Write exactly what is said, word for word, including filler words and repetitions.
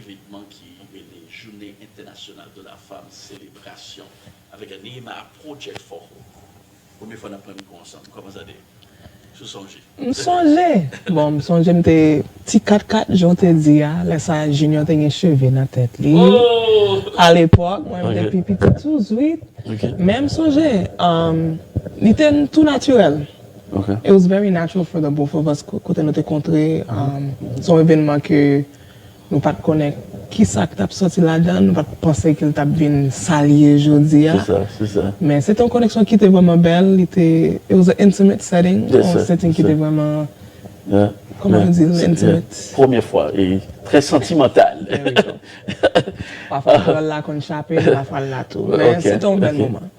evenman ki rele Journée Internationale de la Femme, selebrasyon avèk Neema Project for Hope. Premye fwa n ap pran mikwo ansanm. Kòman sa te ye? Si w sonje. M sonje. Bon, m sonje m te ti kat kat, jan w te di a. Lè sa, Junior te gen cheve nan tèt li. Oh! A lepòk, mwen, m te Ok. pi piti tou zwit. Ok. Men m sonje, um, li te tou natirèl. Ok. It was very natural for the both of us, ko- kote nou te kontre. Um, se yon evenman ke nou pa t konnen ki sa k t ap sòti ladan, nou pa t panse ke l t ap vin sa l ye jodi a. Se sa, se sa. Men se te yon koneksyon ki te vrèman bèl, li te, it was an intimate setting, Yes, yon sir. setting ki te Sir. vrèman, Yeah. Comment on dit, Yeah. intimate? Yeah. Premye fwa, e trè santimantal. There we go. Pafwa pawòl la konn chape, pafwa l la tou. Men Ok, se te yon bèl ok. moman.